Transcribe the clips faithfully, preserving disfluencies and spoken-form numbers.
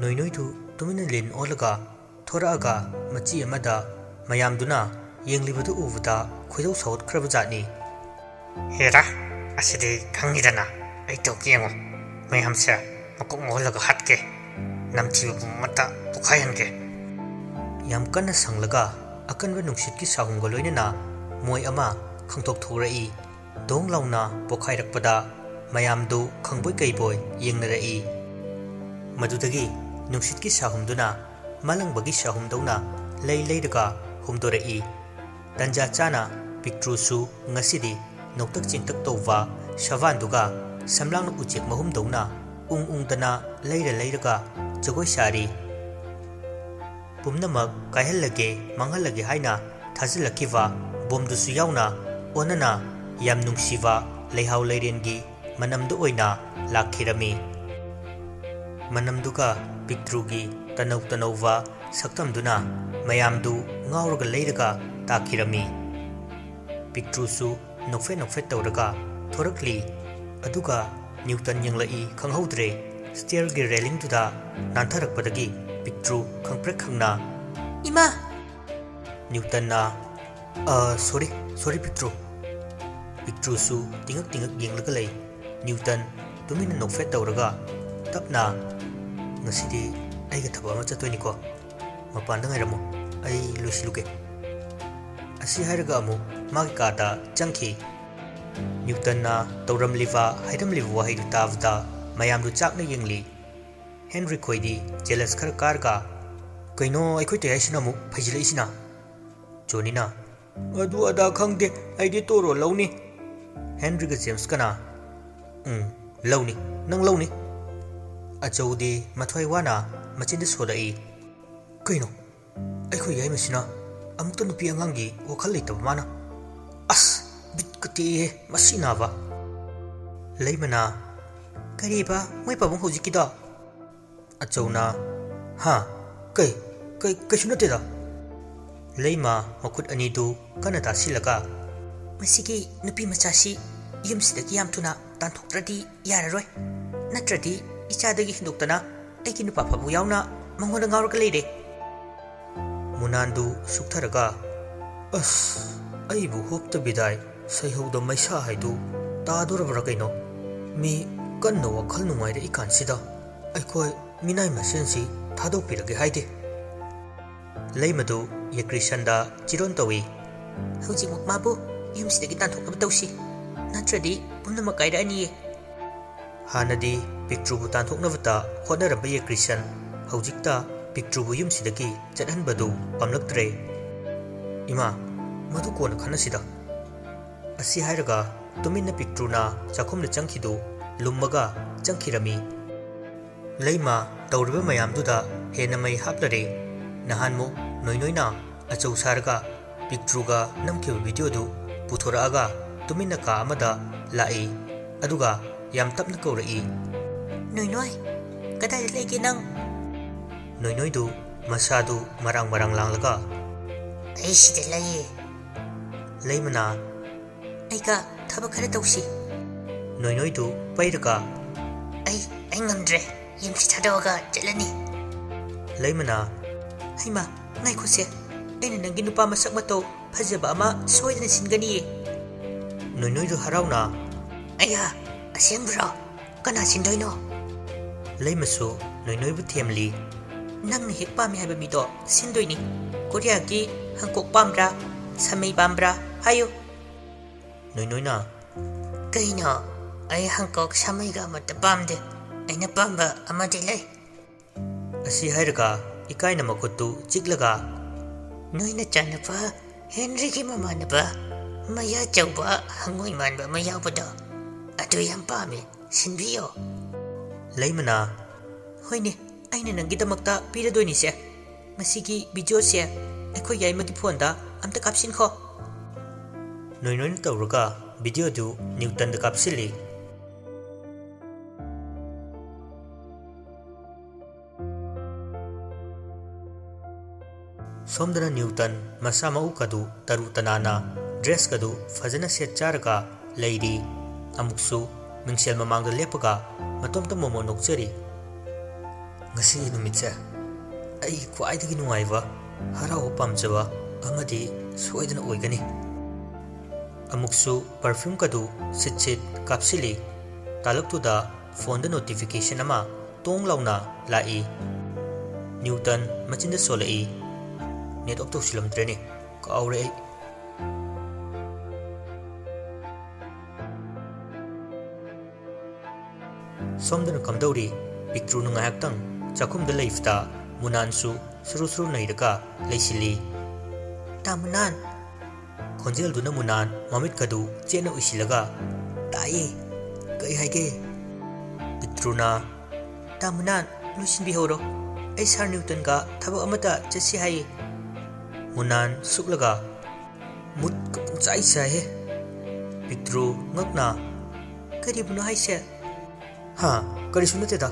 ꯅꯣꯏꯅꯣꯏꯗꯨ ꯇꯨꯃꯤꯟꯅ ꯂꯤꯟ ꯑꯣꯜꯂꯒ ꯊꯣꯔꯛꯑꯒ ꯃꯆꯤ ꯑꯃꯗ ꯃꯌꯥꯝꯗꯨꯅ ꯌꯦꯡꯂꯤꯕꯗꯨ ꯎꯕꯗ ꯈꯣꯏꯗꯧ ꯁꯥꯎꯒꯠꯈ꯭ꯔꯕ ꯖꯥꯠꯅꯤ꯫ "ꯍꯦꯔꯥ, ꯑꯁꯤꯗꯤ ꯈꯪꯉꯤꯗꯅ, ꯑꯩ ꯇꯧꯒꯦ ꯌꯦꯡꯉꯣ, ꯃꯌꯥꯝꯁꯦ ꯃꯀꯣꯛ ꯉꯥꯎꯍꯜꯂꯒ ꯍꯥꯠꯀꯦ, ꯅꯝꯊꯤꯕ ꯄꯨꯝꯕ ꯑꯃꯠꯇ ꯄꯣꯛꯈꯥꯏꯍꯟꯒꯦ"꯫ ꯌꯥꯝ ꯀꯟꯅ ꯁꯪꯂꯒ ꯑꯀꯟꯕ ꯅꯨꯡꯁꯤꯠꯀꯤ ꯁꯥꯍꯨꯝꯒ ꯂꯣꯏꯅꯅ ꯃꯣꯏ ꯑꯃ ꯈꯪꯊꯣꯛ ꯊꯣꯛꯔꯛꯏ꯫ ꯗꯣꯡ ꯂꯥꯎꯅ ꯄꯣꯛꯈꯥꯏꯔꯛꯄꯗ ꯃꯌꯥꯝꯗꯨ ꯈꯪꯕꯣꯏ ꯀꯩꯕꯣꯏ ꯌꯦꯡꯅꯔꯛꯏ꯫ ꯃꯗꯨꯗꯒꯤ ꯅꯨꯡꯁꯤꯠꯀꯤ ꯁꯥꯍꯨꯝꯗꯨꯅ ꯃꯥꯂꯪꯕꯒꯤ ꯁꯥꯍꯨꯝꯗꯧꯅ ꯂꯩ ꯂꯩꯔꯒ ꯍꯨꯝꯗꯣꯔꯛꯏ꯫ ꯇꯟꯖꯥ ꯆꯥꯅ ꯄꯤꯛꯇ꯭ꯔꯨꯁꯨ ꯉꯁꯤꯗꯤ ꯅꯣꯛꯇꯛ ꯆꯤꯡꯇꯛ ꯇꯧꯕ ꯁꯕꯥꯟꯗꯨꯒ ꯁꯝꯂꯥꯡꯅ ꯎꯆꯦꯛ ꯃꯍꯨꯝꯗꯧꯅ ꯎꯪ ꯎꯪꯗꯅ ꯂꯩꯔ ꯂꯩꯔꯒ ꯖꯒꯣꯏ ꯁꯥꯔꯤ꯫ ꯄꯨꯝꯅꯃꯛ ꯀꯥꯏꯍꯜꯂꯒꯦ, ꯃꯥꯡꯍꯜꯂꯒꯦ ꯍꯥꯏꯅ ꯊꯥꯖꯤꯜꯂꯛꯈꯤꯕ ꯕꯣꯝꯗꯨꯁꯨ ꯌꯥꯎꯅ ꯑꯣꯟꯅꯅ ꯌꯥꯝ ꯅꯨꯡꯁꯤꯕ ꯂꯩꯍꯥꯎ ꯂꯩꯔꯦꯟꯒꯤ ꯃꯅꯝꯗꯨ ꯑꯣꯏꯅ ꯂꯥꯛꯈꯤꯔꯝꯃꯤ꯫ ꯃꯅꯝꯗꯨꯒ ꯄꯤꯛꯇ꯭ꯔꯨꯒꯤ ꯇꯅꯧ ꯇꯅꯧꯕ ꯁꯛꯇꯝꯗꯨꯅ ꯃꯌꯥꯝꯗꯨ ꯉꯥꯎꯔꯒ ꯂꯩꯔꯒ ꯇꯥꯈꯤꯔꯝꯃꯤ꯫ ꯄꯤꯛꯇ꯭ꯔꯨꯁꯨ ꯅꯣꯛꯐꯦꯠ ꯅꯣꯛꯐꯦꯠ ꯇꯧꯔꯒ ꯊꯣꯔꯛꯂꯤ꯫ ꯑꯗꯨꯒ ꯅ꯭ꯌꯨꯇꯟ ꯌꯦꯡꯂꯛꯏ ꯈꯪꯍꯧꯗ꯭ꯔꯦ꯫ ꯁ꯭ꯇꯤꯌꯔꯒꯤ ꯔꯦꯂꯤꯡꯗꯨꯗ ꯅꯥꯟꯊꯔꯛꯄꯗꯒꯤ ꯄꯤꯛꯇ꯭ꯔꯨ ꯈꯪꯄ꯭ꯔꯦꯛ ꯈꯪꯅ, "ꯏꯃꯥ!" ꯅ꯭ꯌꯨꯇꯟꯅ, "ꯑ, ꯁꯣꯔꯤ, ꯁꯣꯔꯤ ꯄꯤꯛꯇ꯭ꯔꯨ"꯫ ꯄꯤꯛꯇ꯭ꯔꯨꯁꯨ ꯇꯤꯡꯉꯛ ꯇꯤꯡꯉꯛ ꯌꯦꯡꯂꯒ ꯂꯩ꯫ ꯅ꯭ꯌꯨꯇꯟ ꯇꯨꯃꯤꯟꯅ ꯅꯣꯛꯐꯦꯠ ꯇꯧꯔꯒ ꯇꯞꯅ, "ꯉꯁꯤꯗꯤ ꯑꯩꯒ ꯊꯕꯛ ꯑꯃ ꯆꯠꯇꯣꯏꯅꯤꯀꯣ꯫ ꯃꯄꯥꯟꯗ ꯉꯥꯏꯔꯝꯃꯨ, ꯑꯩ ꯂꯣꯏꯁꯤꯜꯂꯨꯒꯦ"꯫ ꯑꯁꯤ ꯍꯥꯏꯔꯒ ꯑꯃꯨꯛ ꯃꯥꯒꯤ ꯀꯥꯗ ꯆꯪꯈꯤ꯫ ꯅ꯭ꯌꯨꯇꯟꯅ ꯇꯧꯔꯝꯂꯤꯕ, ꯍꯥꯏꯔꯝꯂꯤꯕ ꯋꯥꯍꯩꯗꯨ ꯇꯥꯕꯗ ꯃꯌꯥꯝꯗꯨ ꯆꯥꯛꯅ ꯌꯦꯡꯂꯤ꯫ ꯍꯦꯟꯔꯤ ꯈꯣꯏꯗꯤ ꯖꯦꯂꯁ ꯈꯔ ꯀꯥꯔꯒ, "ꯀꯩꯅꯣ ꯑꯩꯈꯣꯏ ꯇꯌꯥꯏꯁꯤꯅ ꯑꯃꯨꯛ ꯐꯩꯖꯤꯜꯂꯛꯏꯁꯤꯅ?" ꯖꯣꯅꯤꯅ, "ꯑꯗꯨ ꯑꯗꯥ ꯈꯪꯗꯦ, ꯑꯩꯗꯤ ꯇꯣꯔꯣ ꯂꯧꯅꯤ"꯫ ꯍꯦꯟꯔꯤꯒ ꯖꯦꯝꯁꯀꯅ, "ꯎꯝ, ꯂꯧꯅꯤ, ꯅꯪ ꯂꯧꯅꯤ"꯫ ꯑꯆꯧꯗꯤ ꯃꯊ꯭ꯋꯥꯏ ꯋꯥꯅ ꯃꯆꯤꯟꯗ ꯁꯣꯜꯂꯛꯏ꯫ "ꯀꯩꯅꯣ? ꯑꯩꯈꯣꯏ ꯌꯥꯏꯃꯁꯤꯅ ꯑꯃꯨꯛꯇ ꯅꯨꯄꯤ ꯑꯉꯥꯡꯒꯤ ꯋꯥꯈꯜ ꯂꯩꯇꯕ ꯃꯥꯅ꯫ ꯑꯁ, ꯕꯤꯠꯀ ꯇꯦꯛꯑꯦꯍꯦ, ꯃꯁꯤ ꯅꯥꯕ"꯫ ꯂꯩꯃꯅ, "ꯀꯔꯤꯕ ꯃꯣꯏ ꯄꯥꯕꯨꯡ ꯍꯧꯖꯤꯛꯀꯤꯗꯣ?" ꯑꯆꯧꯅ, "ꯍꯥ? ꯀꯩ, ꯀꯩ, ꯀꯩꯁꯨ ꯅꯠꯇꯦꯗ"꯫ ꯂꯩꯃ ꯃꯈꯨꯠ ꯑꯅꯤꯗꯨ ꯀꯟꯅ ꯇꯥꯁꯤꯜꯂꯒ, "ꯃꯁꯤꯒꯤ ꯅꯨꯄꯤ ꯃꯆꯥꯁꯤ ꯌꯨꯝꯁꯤꯗꯒꯤ ꯌꯥꯝ ꯊꯨꯅ ꯇꯥꯟꯊꯣꯛꯇ꯭ꯔꯗꯤ ꯌꯥꯔꯔꯣꯏ꯫ ꯅꯠꯇ꯭ꯔꯗꯤ ꯏꯆꯥꯗꯒꯤ ꯍꯦꯟꯗꯣꯛꯇꯅ ꯑꯩꯒꯤ ꯅꯨꯄꯥ ꯐꯥꯎꯕ ꯌꯥꯎꯅ ꯃꯉꯣꯟꯗ ꯉꯥꯎꯔꯒ ꯂꯩꯔꯦ꯫ ꯃꯨꯅꯥꯟꯗꯨ ꯁꯨꯛꯊꯔꯒ, "ꯑꯁ, ꯑꯩꯕꯨ ꯍꯣꯞꯇ ꯕꯤꯗꯥꯏ ꯁꯩꯍꯧꯗ ꯃꯩꯁꯥ ꯍꯥꯏꯗꯨ ꯇꯥꯗꯣꯔꯕ꯭ꯔꯥ ꯀꯩꯅꯣ? ꯃꯤ ꯀꯟꯅ ꯋꯥꯈꯜ ꯅꯨꯡꯉꯥꯏꯔꯛꯏ ꯀꯥꯟꯁꯤꯗ ꯑꯩꯈꯣꯏ ꯃꯤꯅꯥꯏ ꯃꯁꯦꯟꯁꯤ ꯊꯥꯗꯣꯛꯄꯤꯔꯒꯦ ꯍꯥꯏꯗꯦ?" ꯂꯩꯃꯗꯨ ꯌꯦꯀ꯭ꯔꯤꯁꯟꯗ ꯆꯤꯔꯣꯟ ꯇꯧꯏ꯫ "ꯍꯧꯖꯤꯛꯃꯛ ꯃꯥꯕꯨ ꯌꯨꯝꯁꯤꯗꯒꯤ ꯇꯥꯟꯊꯣꯛꯅꯕ ꯇꯧꯁꯤ, ꯅꯠꯇ꯭ꯔꯗꯤ ꯄꯨꯝꯅꯃꯛ ꯀꯥꯏꯔꯛꯑꯅꯤꯌꯦ꯫" ꯍꯥꯟꯅꯗꯤ ꯄꯤꯛꯇ꯭ꯔꯨꯕꯨ ꯇꯥꯟꯊꯣꯛꯅꯕꯇ ꯍꯣꯠꯅꯔꯝꯕ ꯌꯦꯀ꯭ꯔꯤꯁꯟ ꯍꯧꯖꯤꯛꯇ ꯄꯤꯛꯇ꯭ꯔꯨꯕꯨ ꯌꯨꯝꯁꯤꯗꯒꯤ ꯆꯠꯍꯟꯕꯗꯨ ꯄꯥꯝꯂꯛꯇ꯭ꯔꯦ꯫ "ꯏꯃꯥ, ꯃꯗꯨ ꯀꯣꯟꯅ ꯈꯟꯅꯁꯤꯗ꯫" ꯑꯁꯤ ꯍꯥꯏꯔꯒ ꯇꯨꯃꯤꯟꯅ ꯄꯤꯛꯇ꯭ꯔꯨꯅ ꯆꯥꯛꯈꯨꯝꯗ ꯆꯪꯈꯤꯗꯨ ꯂꯨꯝꯃꯒ ꯆꯪꯈꯤꯔꯝꯃꯤ꯫ ꯂꯩꯃ ꯇꯧꯔꯤꯕ ꯃꯌꯥꯝꯗꯨꯗ ꯍꯦꯟꯅ ꯃꯩ ꯍꯥꯞꯂꯔꯦ꯫ ꯅꯍꯥꯟꯃꯨꯛ ꯅꯣꯏꯅꯣꯏꯅ ꯑꯆꯧ ꯁꯥꯔꯒ ꯄꯤꯛꯇ꯭ꯔꯨꯒ ꯅꯝꯈꯤꯕ ꯚꯤꯗꯤꯑꯣꯗꯨ ꯄꯨꯊꯣꯔꯛꯑꯒ ꯇꯨꯃꯤꯟꯅ ꯀꯥ ꯑꯃꯗ ꯂꯥꯛꯏ꯫ ꯑꯗꯨꯒ ꯌꯥꯝ ꯇꯞꯅ ꯀꯧꯔꯛꯏ, "ꯅꯣꯏꯅꯣꯏ, ꯀꯗꯥꯏꯗ ꯂꯩꯒꯦ ꯅꯪ?" ꯅꯣꯏꯅꯣꯏꯗꯨ ꯃꯁꯥꯗꯨ ꯃꯔꯥꯡ ꯃꯔꯥꯡ ꯂꯥꯡꯂꯒ, "ꯑꯩ ꯁꯤꯗ ꯂꯩꯌꯦ꯫" ꯂꯩꯃꯅ, "ꯑꯩꯒ ꯊꯕꯛ ꯈꯔ ꯇꯧꯁꯤ꯫" ꯅꯣꯏꯅꯣꯏꯗꯨ ꯄꯩꯔꯒ, "ꯑꯩ, ꯑꯩ ꯉꯝꯗ꯭ꯔꯦ, ꯌꯨꯝꯁꯤ ꯊꯥꯗꯣꯛꯑꯒ ꯆꯠꯂꯅꯤ꯫" ꯂꯩꯃꯅ, "ꯍꯩꯃꯥ, ꯉꯥꯏꯈꯣꯁꯦ, ꯑꯩꯅ ꯅꯪꯒꯤ ꯅꯨꯄꯥ ꯃꯁꯛ ꯃꯇꯧ ꯐꯖꯕ ꯑꯃ ꯁꯣꯏꯗꯅ ꯁꯤꯟꯒꯅꯤꯌꯦ꯫" ꯅꯣꯏꯅꯣꯏꯗꯨ ꯍꯔꯥꯎꯅ, "ꯑꯌꯥ, ꯑꯁꯦꯡꯕ꯭ꯔꯣ? ꯀꯅꯥ ꯁꯤꯟꯗꯣꯏꯅꯣ?" ꯂꯩꯃꯁꯨ ꯅꯣꯏꯅꯣꯏꯕꯨ ꯊꯦꯝꯂꯤ꯫ "ꯅꯪꯅ ꯍꯦꯛ ꯄꯥꯝꯃꯤ ꯍꯥꯏꯕ ꯃꯤꯗꯣ ꯁꯤꯟꯗꯣꯏꯅꯤ꯫ ꯀꯣꯔꯤꯌꯥꯒꯤ ꯍꯪꯀꯣꯛ ꯄꯥꯝꯕ꯭ꯔꯥ, ꯁꯥꯃꯩ ꯄꯥꯝꯕ꯭ꯔꯥ ꯍꯥꯏꯌꯨ꯫" ꯅꯣꯏꯅꯣꯏꯅ, "ꯀꯩꯅꯣ? ꯑꯩ ꯍꯪꯀꯣꯛ ꯁꯥꯃꯩꯒ ꯑꯃꯠꯇ ꯄꯥꯝꯗꯦ꯫ ꯑꯩꯅ ꯄꯥꯝꯕ ꯑꯃꯗꯤ ꯂꯩ꯫" ꯑꯁꯤ ꯍꯥꯏꯔꯒ ꯏꯀꯥꯏꯅ ꯃꯈꯨꯠꯇꯨ ꯆꯤꯛꯂꯒ, "ꯅꯣꯏꯅ ꯆꯥꯟꯅꯕ ꯍꯦꯟꯔꯤꯒꯤ ꯃꯃꯥꯟꯅꯕ ꯃꯌꯥ ꯆꯧꯕ ꯍꯪꯉꯣꯏ ꯃꯥꯟꯕ ꯑꯃ ꯌꯥꯎꯕꯗꯣ, ꯑꯗꯨ ꯌꯥꯝ ꯄꯥꯝꯃꯤ, ꯁꯤꯟꯕꯤꯌꯣ꯫" ꯂꯩꯃꯅ, "ꯍꯣꯏꯅꯦ, ꯑꯩꯅ ꯅꯪꯒꯤꯗꯃꯛꯇ ꯄꯤꯔꯗꯣꯏꯅꯤꯁꯦ꯫ ꯃꯁꯤꯒꯤ ꯚꯤꯗꯤꯑꯣꯁꯦ ꯑꯩꯈꯣꯏ ꯌꯥꯏꯃꯒꯤ ꯐꯣꯟꯗ ꯑꯝꯇ ꯀꯥꯞꯁꯤꯟꯈꯣ꯫" ꯅꯣꯏꯅꯣꯏꯅ ꯇꯧꯔꯒ ꯚꯤꯗꯤꯑꯣꯗꯨ ꯅ꯭ꯌꯨꯇꯟꯗ ꯀꯥꯞꯁꯤꯜꯂꯤ꯫ ꯁꯣꯝꯗꯅ ꯅ꯭ꯌꯨꯇꯟ ꯃꯁꯥ ꯃꯎꯀꯗꯨ ꯇꯔꯨ ꯇꯅꯥꯟꯅ, ꯗ꯭ꯔꯦꯁꯀꯗꯨ ꯐꯖꯅ ꯁꯦꯠ ꯆꯥꯔꯒ ꯂꯩꯔꯤ꯫ ꯑꯃꯨꯛꯁꯨ ꯃꯤꯡꯁꯦꯜ ꯃꯃꯥꯡꯗ ꯂꯦꯞꯄꯒ ꯃꯇꯣꯝꯇ ꯃꯣꯃꯣꯟ ꯅꯣꯛꯆꯔꯤ꯫ ꯉꯁꯤꯒꯤ ꯅꯨꯃꯤꯠꯁꯦ ꯑꯩꯒꯤ ꯈ꯭ꯋꯥꯏꯗꯒꯤ ꯅꯨꯡꯉꯥꯏꯕ, ꯍꯔꯥꯎꯕ ꯄꯥꯝꯖꯕ ꯑꯃꯗꯤ ꯁꯣꯏꯗꯅ ꯑꯣꯏꯒꯅꯤ꯫ ꯑꯃꯨꯛꯁꯨ perfume ꯀꯗꯨ ꯁꯤꯠ ꯁꯤꯠ ꯀꯥꯞꯁꯤꯜꯂꯤ꯫ ꯇꯥꯂꯛꯇꯨꯗ phoneꯗ notification ꯑꯃ ꯇꯣꯡ ꯂꯥꯎꯅ ꯂꯥꯛꯏ꯫ ꯅ꯭ꯌꯨꯇꯟ ꯃꯆꯤꯟꯗ ꯁꯣꯜꯂꯛꯏ꯫ Net off ꯇꯧꯁꯤꯜꯂꯝꯗ꯭ꯔꯦꯅꯦ, ꯀꯥꯎꯔꯦ ꯑꯩ꯫ ꯁꯣꯝꯗꯅ ꯀꯝꯗꯧꯔꯤ? ꯄꯤꯛꯇ꯭ꯔꯨꯅ ꯉꯥꯏꯍꯥꯛꯇꯪ ꯆꯥꯛꯈꯨꯝꯗ ꯂꯩꯕꯗ ꯃꯨꯅꯥꯟꯁꯨ ꯁꯨꯔꯨ ꯁꯨꯔꯨ ꯅꯩꯔꯒ ꯂꯩꯁꯤꯜꯂꯤ꯫ "ꯇꯥ ꯃꯨꯅꯥꯟ!" ꯈꯣꯟꯖꯦꯜꯗꯨꯅ ꯃꯨꯅꯥꯟ ꯃꯃꯤꯠꯀꯗꯨ ꯆꯦꯠꯅ ꯎꯏꯁꯤꯜꯂꯒ, "ꯇꯥꯏꯌꯦ꯫ ꯀꯩ ꯍꯥꯏꯒꯦ?" ꯄꯤꯛꯇ꯭ꯔꯨꯅ, "ꯇꯥ ꯃꯨꯅꯥꯟ, ꯂꯣꯏꯁꯤꯟꯕꯤꯍꯧꯔꯣ꯫ ꯑꯩ ꯁꯥꯔ ꯅ꯭ꯌꯨꯇꯟꯒ ꯊꯕꯛ ꯑꯃꯇ ꯆꯠꯁꯤ ꯍꯥꯏꯌꯦ꯫" ꯃꯨꯅꯥꯟ ꯁꯨꯛꯂꯒ, "ꯃꯨꯠꯀ ꯄꯨꯡꯆꯥꯏ ꯆꯥꯏꯍꯦ꯫" ꯄꯤꯛꯇ꯭ꯔꯨ ꯉꯛꯅ, "ꯀꯔꯤꯕꯨꯅꯣ ꯍꯥꯏꯁꯦ?" "ꯍꯥ, ꯀꯔꯤꯁꯨ ꯅꯠꯇꯦꯗ꯫"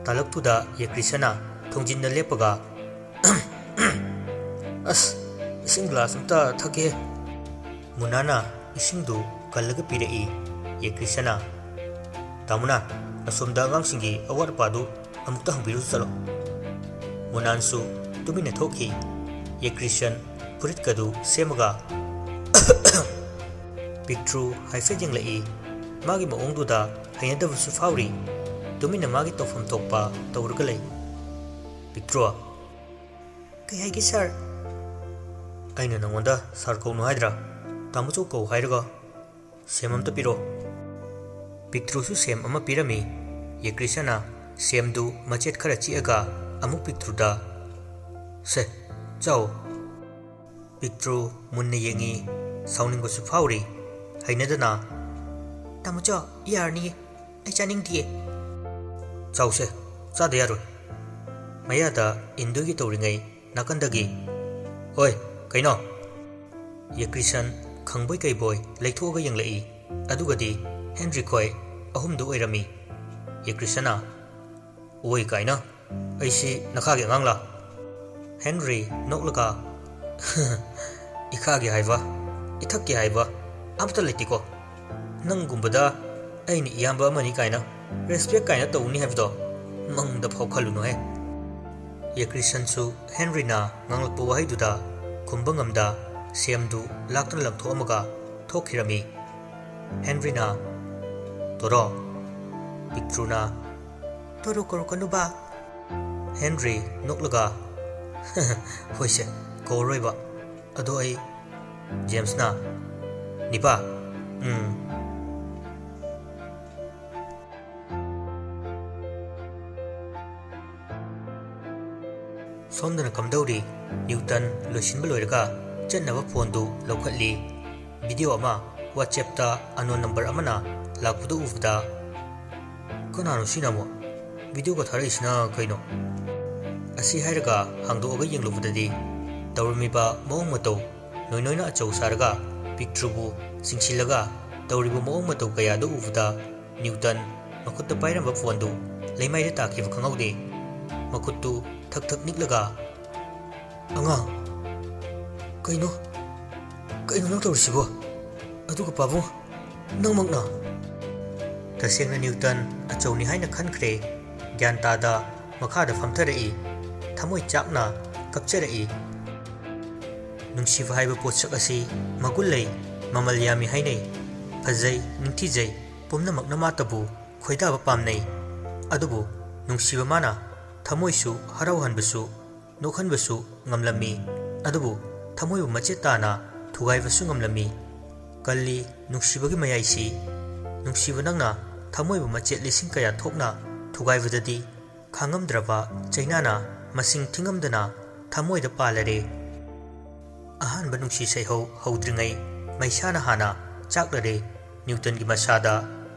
ꯇꯥꯂꯛꯇꯨꯗ ꯌꯦꯀ꯭ꯔꯤꯁꯅ ꯊꯣꯡꯖꯤꯟꯗ ꯂꯦꯞꯄꯒ, "ꯑꯁ, ꯏꯁꯤꯡ glass ꯑꯝꯇ ꯊꯛꯀꯦ꯫" ꯃꯨꯅꯥꯅ ꯏꯁꯤꯡꯗꯨ ꯀꯜꯂꯒ ꯄꯤꯔꯛꯏ꯫ ꯌꯦꯀ꯭ꯔꯤꯁꯅ, "ꯇꯥꯃꯨꯅꯥ, ꯑꯁꯣꯝꯗ ꯑꯉꯥꯡꯁꯤꯡꯒꯤ ꯑꯋꯥꯠ ꯑꯄꯥꯗꯨ ꯑꯃꯨꯛꯇ ꯍꯪꯕꯤꯔꯨꯆꯣ ꯆꯠꯂꯣ꯫" ꯃꯨꯅꯥꯟꯁꯨ ꯇꯨꯃꯤꯟꯅ ꯊꯣꯛꯈꯤ꯫ ꯌꯦꯀ꯭ꯔꯤꯁꯟ ꯐꯨꯔꯤꯠꯀꯗꯨ ꯁꯦꯝꯃꯒ ꯄꯤꯛꯇ꯭ꯔꯨ ꯍꯥꯏꯐꯦꯠ ꯌꯦꯡꯂꯛꯏ꯫ ꯃꯥꯒꯤ ꯃꯑꯣꯡꯗꯨꯗ ꯍꯩꯅꯗꯕꯁꯨ ꯐꯥꯎꯔꯤ꯫ ꯇꯨꯃꯤꯟꯅ ꯃꯥꯒꯤ ꯇꯧꯐꯝ ꯊꯣꯛꯄ ꯇꯧꯔꯒ ꯂꯩ꯫ ꯄꯤꯛꯇ꯭ꯔꯨ, "ꯀꯩ ꯍꯥꯏꯒꯦ, ꯁꯥꯔ?" "ꯑꯩꯅ ꯅꯪꯉꯣꯟꯗ ꯁꯥꯔ ꯀꯧꯅꯨ ꯍꯥꯏꯗ꯭ꯔꯥ? ꯇꯥꯃꯣꯆꯧ ꯀꯧ ꯍꯥꯏꯔꯒ꯫ ꯁꯦꯝ ꯑꯝꯇ ꯄꯤꯔꯣ꯫" ꯄꯤꯛꯇ꯭ꯔꯨꯁꯨ ꯁꯦꯝ ꯑꯃ ꯄꯤꯔꯝꯃꯤ꯫ ꯌꯦꯀ꯭ꯔꯤꯁꯅ ꯁꯦꯝꯗꯨ ꯃꯆꯦꯠ ꯈꯔ ꯆꯤꯛꯑꯒ ꯑꯃꯨꯛ ꯄꯤꯛꯇ꯭ꯔꯨꯗ, "ꯁꯦ, ꯆꯥꯎ꯫" ꯄꯤꯛꯇ꯭ꯔꯨ ꯃꯨꯟꯅ ꯌꯦꯡꯉꯤ꯫ ꯁꯥꯎꯅꯤꯡꯕꯁꯨ ꯐꯥꯎꯔꯤ꯫ ꯍꯩꯅꯗꯅ, "ꯇꯥꯃꯣꯆꯧ, ꯌꯥꯔꯅꯤꯌꯦ꯫ ꯑꯩ ꯆꯥꯅꯤꯡꯗꯤꯌꯦ꯫" "ꯆꯥꯎꯁꯦ, ꯆꯥꯗ ꯌꯥꯔꯣꯏ꯫" ꯃꯌꯥꯗ ꯏꯟꯗꯣꯏꯒꯤ ꯇꯧꯔꯤꯉꯩ ꯅꯥꯀꯟꯗꯒꯤ, "ꯑꯣꯏ, ꯀꯩꯅꯣ?" ꯌꯦꯀ꯭ꯔꯤꯁꯟ ꯈꯪꯕꯣꯏ ꯀꯩꯕꯣꯏ ꯂꯩꯊꯣꯛꯑꯒ ꯌꯦꯡꯂꯛꯏ꯫ ꯑꯗꯨꯒꯗꯤ ꯍꯦꯟꯔꯤ ꯈꯣꯏ ꯑꯍꯨꯝꯗꯨ ꯑꯣꯏꯔꯝꯃꯤ꯫ ꯌꯦꯀ꯭ꯔꯤꯁꯟꯅ, "ꯑꯣꯏ ꯀꯥꯏꯅ? ꯑꯩꯁꯤ ꯅꯈꯥꯒꯤ ꯑꯉꯥꯡꯂꯥ?" ꯍꯦꯟꯔꯤ ꯅꯣꯛꯂꯒ, "ꯏꯈꯥꯒꯤ ꯍꯥꯏꯕ, ꯏꯊꯛꯀꯤ ꯍꯥꯏꯕ ꯑꯃꯠꯇ ꯂꯩꯇꯦꯀꯣ꯫ ꯅꯪꯒꯨꯝꯕꯗ ꯑꯩꯅ ꯏꯌꯥꯝꯕ ꯑꯃꯅꯤ ꯀꯥꯏꯅ respect ꯀꯥꯏꯅ ꯇꯧꯅꯤ ꯍꯥꯏꯕꯗꯣ ꯃꯪꯗ ꯐꯥꯎ ꯈꯜꯂꯨꯅꯨꯍꯦ꯫ ꯌꯦꯀ꯭ꯔꯤꯁꯟꯁꯨ ꯍꯦꯟꯔꯤꯅ ꯉꯥꯡꯂꯛꯄ ꯋꯥꯍꯩꯗꯨꯗ ꯈꯨꯝꯕ ꯉꯝꯗ ꯁꯦꯝꯗꯨ ꯂꯥꯛꯇꯨꯅ ꯂꯪꯊꯣꯛꯑꯝꯃꯒ ꯊꯣꯛꯈꯤꯔꯝꯃꯤ꯫ ꯍꯦꯟꯔꯤꯅ "ꯇꯣꯔꯣ", ꯄꯤꯛꯇ꯭ꯔꯨꯅ "ꯇꯣꯔꯣ ꯀꯧꯔꯛꯀꯅꯨꯕ"꯫ ꯍꯦꯟꯔꯤ ꯅꯣꯛꯂꯒ "ꯍꯣꯏꯁꯦ, ꯀꯧꯔꯔꯣꯏꯕ꯫ ꯑꯗꯣ ꯑꯩ"꯫ ꯖꯦꯝꯁꯅ "ꯅꯤꯄꯥ"꯫ "ꯎꯝ"꯫ ꯁꯣꯝꯗꯅ ꯀꯝꯗꯧꯔꯤ? ꯅ꯭ꯌꯨꯇꯟ ꯂꯣꯏꯁꯤꯟꯕ ꯂꯣꯏꯔꯒ ꯆꯠꯅꯕ ꯐꯣꯟꯗꯨ ꯂꯧꯈꯠꯂꯤ꯫ ꯚꯤꯗꯤꯑꯣ ꯑꯃ ꯋꯥꯆꯦꯞꯇ ꯑꯟꯅꯣꯟ ꯅꯝꯕꯔ ꯑꯃꯅ ꯂꯥꯛꯄꯗꯨ ꯎꯕꯗ, "ꯀꯅꯥꯅꯣ ꯁꯤꯅ ꯑꯃꯨꯛ? ꯚꯤꯗꯤꯑꯣꯒ ꯊꯥꯔꯛꯏꯁꯤꯅ ꯀꯩꯅꯣ?" ꯑꯁꯤ ꯍꯥꯏꯔꯒ ꯍꯥꯡꯗꯣꯛꯑꯒ ꯌꯦꯡꯂꯨꯕꯗꯗꯤ ꯇꯧꯔꯝꯃꯤꯕ ꯃꯑꯣꯡ ꯃꯇꯧ ꯅꯣꯏ ꯅꯣꯏꯅ ꯑꯆꯧ ꯁꯥꯔꯒ ꯄꯤꯛꯇ꯭ꯔꯨꯕꯨ ꯆꯤꯡꯁꯤꯜꯂꯒ ꯇꯧꯔꯤꯕ ꯃꯑꯣꯡ ꯃꯇꯧ ꯀꯌꯥꯗꯨ ꯎꯕꯗ ꯅ꯭ꯌꯨꯇꯟ ꯃꯈꯨꯠꯇ ꯄꯥꯏꯔꯝꯕ ꯐꯣꯟꯗꯨ ꯂꯩꯃꯥꯏꯗ ꯇꯥꯈꯤꯕ ꯈꯪꯍꯧꯗꯦ꯫ ꯃꯈꯨꯠꯇꯨ ꯊꯛ ꯊꯛ ꯅꯤꯛꯂꯒ, "ꯑꯉꯥꯡ, ꯀꯩꯅꯣ? ꯀꯩꯅꯣ ꯅꯪ ꯇꯧꯔꯤꯁꯤꯕꯣ? ꯑꯗꯨꯒ ꯄꯥꯕꯨꯡ, ꯅꯪꯃꯛꯅ?" ꯇꯁꯦꯡꯅ ꯅ꯭ꯌꯨꯇꯟ ꯑꯆꯧꯅꯤ ꯍꯥꯏꯅ ꯈꯟꯈ꯭ꯔꯦ꯫ ꯒ꯭ꯌꯥꯟ ꯇꯥꯗ ꯃꯈꯥꯗ ꯐꯝꯊꯔꯛꯏ꯫ ꯊꯃꯣꯏ ꯆꯥꯛꯅ ꯀꯞꯆꯔꯛꯏ꯫ ꯅꯨꯡꯁꯤꯕ ꯍꯥꯏꯕ ꯄꯣꯠꯁꯛ ꯑꯁꯤ ꯃꯒꯨꯟ ꯂꯩ, ꯃꯃꯜ ꯌꯥꯝꯃꯤ ꯍꯥꯏꯅꯩ꯫ ꯐꯖꯩ, ꯅꯤꯡꯊꯤꯖꯩ, ꯄꯨꯝꯅꯃꯛꯅ ꯃꯥꯇꯕꯨ ꯈꯣꯏꯗꯥꯕ ꯄꯥꯝꯅꯩ꯫ ꯑꯗꯨꯕꯨ ꯅꯨꯡꯁꯤꯕ ꯃꯥꯅ ꯊꯃꯣꯏꯁꯨ ꯍꯔꯥꯎꯍꯟꯕꯁꯨ, ꯅꯣꯛꯍꯟꯕꯁꯨ ꯉꯝꯂꯝꯃꯤ꯫ ꯑꯗꯨꯕꯨ ꯊꯃꯣꯏꯕꯨ ꯃꯆꯦꯠ ꯇꯥꯅ ꯊꯨꯒꯥꯏꯕꯁꯨ ꯉꯝꯂꯝꯃꯤ꯫ ꯀꯜꯂꯤ ꯅꯨꯡꯁꯤꯕꯒꯤ ꯃꯌꯥꯏꯁꯤ꯫ ꯅꯨꯡꯁꯤꯕ ꯅꯪꯅ ꯊꯃꯣꯏꯕꯨ ꯃꯆꯦꯠ ꯂꯤꯁꯤꯡ ꯀꯌꯥ ꯊꯣꯛꯅ ꯊꯨꯒꯥꯏꯕꯗꯗꯤ ꯈꯥꯡꯉꯝꯗ꯭ꯔꯕ ꯆꯩꯅꯥꯅ ꯃꯁꯤꯡ ꯊꯤꯉꯝꯗꯅ ꯊꯃꯣꯏꯗ ꯄꯥꯜꯂꯔꯦ꯫ ꯑꯍꯥꯟꯕ ꯅꯨꯡꯁꯤ ꯁꯩꯍꯧ ꯍꯧꯗ꯭ꯔꯤꯉꯩ ꯃꯩꯁꯥꯅ ꯍꯥꯟꯅ ꯆꯥꯛꯂꯔꯦ꯫ ꯅ꯭ꯌꯨꯇꯟꯒꯤ ꯃꯁꯥꯗ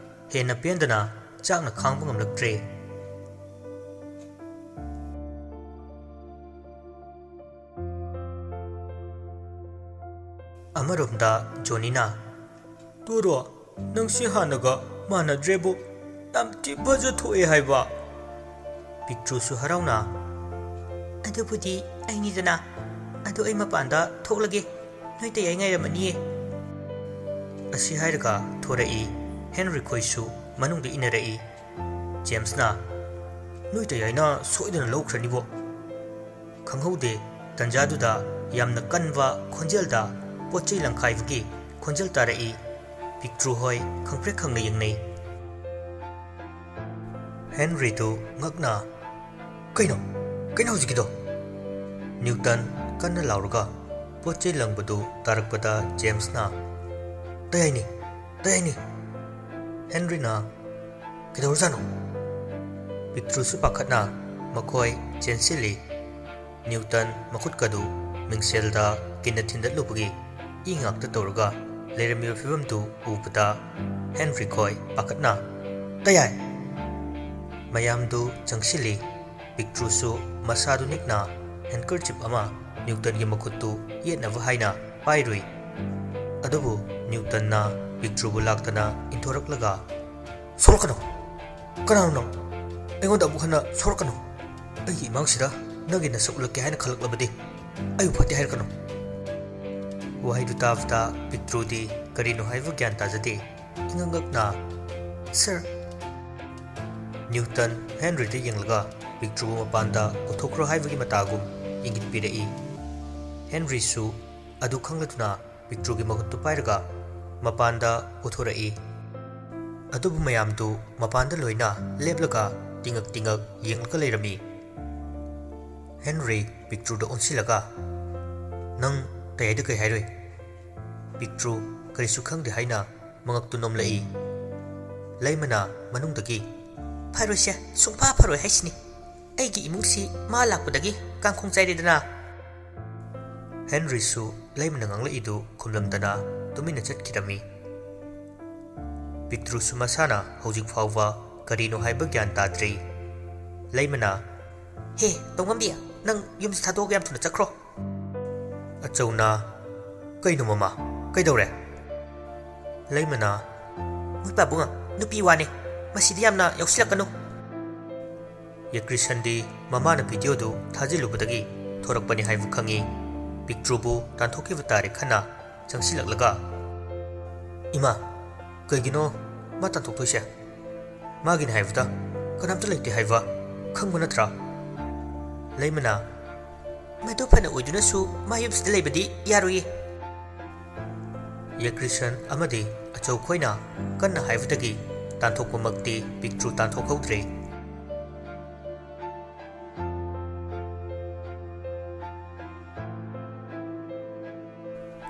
ꯍꯦꯟꯅ ꯄꯦꯟꯗꯅ ꯆꯥꯛꯅ ꯈꯥꯡꯕ ꯉꯝꯂꯛꯇ꯭ꯔꯦ꯫ ꯑꯃꯔꯣꯝꯗ ꯖꯣꯅꯤꯅ, "ꯇꯣꯔꯣ, ꯅꯪꯁꯤ ꯍꯥꯟꯅꯒ ꯃꯥꯟꯅꯗ꯭ꯔꯦꯕꯨ, ꯌꯥꯝ ꯊꯤ ꯐꯖ ꯊꯣꯛꯑꯦ ꯍꯥꯏꯕ"꯫ ꯄꯤꯛꯇ꯭ꯔꯨꯁꯨ ꯍꯔꯥꯎꯅ, "ꯑꯗꯨꯕꯨꯗꯤ ꯑꯩꯅꯤꯗꯅ, ꯑꯗꯨ ꯑꯩ ꯃꯄꯥꯟꯗ ꯊꯣꯛꯂꯒꯦ, ꯅꯣꯏ ꯇꯌꯥꯏ ꯉꯥꯏꯔꯝꯃꯅꯤꯌꯦ"꯫ ꯑꯁꯤ ꯍꯥꯏꯔꯒ ꯊꯣꯔꯛꯏ꯫ ꯍꯦꯟꯔꯤ ꯈꯣꯏꯁꯨ ꯃꯅꯨꯡꯗ ꯏꯟꯅꯔꯛꯏ꯫ ꯖꯦꯝꯁꯅ, "ꯅꯣꯏ ꯇꯌꯥꯏꯅ ꯁꯣꯏꯗꯅ ꯂꯧꯈ꯭ꯔꯅꯤꯕꯣ"꯫ ꯈꯪꯍꯧꯗꯦ, ꯇꯟꯖꯥꯗꯨꯗ ꯌꯥꯝꯅ ꯀꯟꯕ ꯈꯣꯟꯖꯦꯜꯗ ꯄꯣꯠ ꯆꯩ ꯂꯪꯈꯥꯏꯕꯒꯤ ꯈꯣꯟꯖꯦꯜ ꯇꯥꯔꯛꯏ꯫ ꯄꯤꯛꯇ꯭ꯔꯨ ꯍꯣꯏ ꯈꯪꯄ꯭ꯔꯦꯛ ꯈꯪꯅ ꯌꯦꯡꯅꯩ꯫ ꯍꯦꯟꯔꯤꯗꯨ ꯉꯛꯅ, "ꯀꯩꯅꯣ? ꯀꯩꯅꯣ ꯍꯧꯖꯤꯛꯀꯤꯗꯣ?" ꯅ꯭ꯌꯨꯇꯟ ꯀꯟꯅ ꯂꯥꯎꯔꯒ ꯄꯣꯠ ꯆꯩ ꯂꯪꯕꯗꯨ ꯇꯥꯔꯛꯄꯗ ꯖꯦꯝꯁꯅ, "ꯇꯌꯥꯏꯅꯤ, ꯇꯌꯥꯏꯅꯤ!" ꯍꯦꯟꯔꯤꯅ, "ꯀꯩꯗꯧꯔꯖꯥꯠꯅꯣ?" ꯄꯤꯛꯇ꯭ꯔꯨꯁꯨ ꯄꯥꯈꯠꯅ ꯃꯈꯣꯏ ꯆꯦꯟꯁꯤꯜꯂꯤ꯫ ꯅ꯭ꯌꯨꯇꯟ ꯃꯈꯨꯠꯀꯗꯨ ꯃꯤꯡꯁꯦꯜꯗ ꯀꯤꯟꯅ ꯊꯤꯟꯗꯠꯂꯨꯕꯒꯤ ꯏ ꯉꯥꯛꯇ ꯇꯧꯔꯒ ꯂꯩꯔꯝꯃꯤꯕ ꯐꯤꯕꯝꯗꯨ ꯎꯕꯗ ꯍꯦꯟꯔꯤ ꯈꯣꯏ ꯄꯥꯈꯠꯅ, "ꯇꯌꯥꯏ!" ꯃꯌꯥꯝꯗꯨ ꯆꯪꯁꯤꯜꯂꯤ꯫ ꯄꯤꯛꯇ꯭ꯔꯨꯁꯨ ꯃꯁꯥꯗꯨ ꯅꯤꯛꯅ ꯍꯦꯟꯀꯔꯆꯤꯞ ꯑꯃ ꯅ꯭ꯌꯨꯇꯟꯒꯤ ꯃꯈꯨꯠꯇꯨ ꯌꯦꯠꯅꯕ ꯍꯥꯏꯅ ꯄꯥꯏꯔꯨꯏ꯫ ꯑꯗꯨꯕꯨ ꯅ꯭ꯌꯨꯇꯟꯅ ꯄꯤꯛꯇ꯭ꯔꯨꯕꯨ ꯂꯥꯛꯇꯅ ꯏꯟꯊꯣꯔꯛꯂꯒ, "ꯁꯣꯛꯂꯛꯀꯅꯨ! ꯀꯅꯥꯅꯣ ꯅꯪ? ꯑꯩꯉꯣꯟꯗ ꯑꯃꯨꯛ ꯍꯟꯅ ꯁꯣꯛꯂꯛꯀꯅꯨ! ꯑꯩꯒꯤ ꯏꯃꯥꯡꯁꯤꯗ ꯅꯪꯒꯤ ꯅꯁꯛ ꯎꯠꯂꯛꯀꯦ ꯍꯥꯏꯅ ꯈꯜꯂꯛꯂꯕꯗꯤ ꯑꯩꯕꯨ ꯐꯠꯇꯦ ꯍꯥꯏꯔꯛꯀꯅꯨ!" ꯋꯥꯍꯩꯗꯨ ꯇꯥꯕꯗ ꯄꯤꯛꯇ꯭ꯔꯨꯗꯤ ꯀꯔꯤꯅꯣ ꯍꯥꯏꯕ ꯒ꯭ꯌꯥꯟ ꯇꯥꯖꯗꯦ꯫ ꯏꯉꯛ ꯉꯛꯅ, "ꯁꯔ!" ꯅ꯭ꯌꯨꯇꯟ ꯍꯦꯟꯔꯤꯗ ꯌꯦꯡꯂꯒ ꯄꯤꯛꯇ꯭ꯔꯨꯕꯨ ꯃꯄꯥꯟꯗ ꯄꯨꯊꯣꯛꯈ꯭ꯔꯣ ꯍꯥꯏꯕꯒꯤ ꯃꯇꯥꯒꯨꯝ ꯏꯪꯒꯤꯠ ꯄꯤꯔꯛꯏ꯫ ꯍꯦꯟꯔꯤꯁꯨ ꯑꯗꯨ ꯈꯪꯂꯗꯨꯅ ꯄꯤꯛꯇ꯭ꯔꯨꯒꯤ ꯃꯈꯨꯠꯇꯨ ꯄꯥꯏꯔꯒ ꯃꯄꯥꯟꯗ ꯄꯨꯊꯣꯔꯛꯏ꯫ ꯑꯗꯨꯕꯨ ꯃꯌꯥꯝꯗꯨ ꯃꯄꯥꯟꯗ ꯂꯣꯏꯅ ꯂꯦꯞꯂꯒ ꯇꯤꯉꯛ ꯇꯤꯉꯛ ꯌꯦꯡꯂꯒ ꯂꯩꯔꯝꯃꯤ꯫ ꯍꯦꯟꯔꯤ ꯄꯤꯛꯇ꯭ꯔꯨꯗ ꯑꯣꯟꯁꯤꯜꯂꯒ, "ꯅꯪ ꯇꯌꯥꯏꯗ ꯀꯩ ꯍꯥꯏꯔꯨꯏ?" ꯄꯤꯛꯇ꯭ꯔꯨ ꯀꯔꯤꯁꯨ ꯈꯪꯗꯦ ꯍꯥꯏꯅ ꯃꯉꯛꯇꯨ ꯅꯣꯝꯂꯛꯏ꯫ ꯂꯩꯃꯅ ꯃꯅꯨꯡꯗꯒꯤ, "ꯐꯔꯣꯏꯁꯦ, ꯁꯨꯡꯐꯥ ꯐꯔꯣꯏ ꯍꯥꯏꯁꯤꯅꯤ꯫ ꯑꯩꯒꯤ ꯏꯃꯨꯡꯁꯤ ꯃꯥ ꯂꯥꯛꯄꯗꯒꯤ ꯀꯥꯡꯈꯣꯡ ꯆꯥꯏꯔꯦꯗꯅ꯫" ꯍꯦꯟꯔꯤꯁꯨ ꯂꯩꯃꯅ ꯉꯥꯡꯂꯛꯏꯗꯨ ꯈꯨꯝꯂꯝꯗꯅ ꯇꯨꯃꯤꯟꯅ ꯆꯠꯈꯤꯔꯝꯃꯤ꯫ ꯄꯤꯛꯇ꯭ꯔꯨꯁꯨ ꯃꯁꯥꯅ ꯍꯧꯖꯤꯛ ꯐꯥꯎꯕ ꯀꯔꯤꯅꯣ ꯍꯥꯏꯕ ꯒ꯭ꯌꯥꯟ ꯇꯥꯗ꯭ꯔꯤ꯫ ꯂꯩꯃꯅ, "ꯍꯦ, ꯇꯣꯡꯉꯝꯕꯤ, ꯅꯪ ꯌꯨꯝꯁꯤ ꯊꯥꯗꯣꯛꯑꯒ ꯌꯥꯝ ꯊꯨꯅ ꯆꯠꯈ꯭ꯔꯣ꯫" ꯑꯆꯧꯅ, "ꯀꯩꯅꯣ ꯃꯃꯥ? ꯀꯩꯗꯧꯔꯦ?" ꯂꯩꯃꯅ, "ꯃꯣꯏ ꯄꯥꯕꯨꯡ, ꯅꯨꯄꯤ ꯋꯥꯅꯦ, ꯃꯁꯤꯗꯤ ꯌꯥꯝꯅ ꯌꯥꯎꯁꯤꯜꯂꯛꯀꯅꯨ꯫" ꯌꯦꯀ꯭ꯔꯤꯁꯟꯗꯤ ꯃꯃꯥꯅ ꯚꯤꯗꯤꯑꯣꯗꯨ ꯊꯥꯖꯤꯜꯂꯨꯕꯗꯒꯤ ꯊꯣꯔꯛꯄꯅꯤ ꯍꯥꯏꯕ ꯈꯪꯏ꯫ ꯄꯤꯛꯇ꯭ꯔꯨꯕꯨ ꯇꯥꯟꯊꯣꯛꯈꯤꯕ ꯇꯥꯔꯦ ꯈꯟꯅ ꯆꯪꯁꯤꯜꯂꯛꯂꯒ, "ꯏꯃꯥ, ꯀꯩꯒꯤꯅꯣ ꯃꯥ ꯇꯥꯟꯊꯣꯛꯇꯣꯏꯁꯦ? ꯃꯥꯒꯤꯅꯤ ꯍꯥꯏꯕꯗ ꯀꯅꯥꯝꯇ ꯂꯩꯇꯦ ꯍꯥꯏꯕ?" ꯈꯪꯕ ꯅꯠꯇ꯭ꯔꯥ? ꯂꯩꯃꯅ, "ꯃꯗꯨ ꯐꯅ ꯑꯣꯏꯗꯨꯅꯁꯨ ꯃꯥ ꯌꯨꯝꯁꯤꯗ ꯂꯩꯕꯗꯤ ꯌꯥꯔꯣꯏꯌꯦ"꯫ ꯌꯦꯀ꯭ꯔꯤꯁꯟ ꯑꯃꯗꯤ ꯑꯆꯧꯈꯣꯏꯅ ꯀꯟꯅ ꯍꯥꯏꯕꯗꯒꯤ ꯇꯥꯟꯊꯣꯛꯄꯃꯛꯇꯤ ꯄꯤꯛꯇ꯭ꯔꯨ ꯇꯥꯟꯊꯣꯛꯍꯧꯗ꯭ꯔꯦ꯫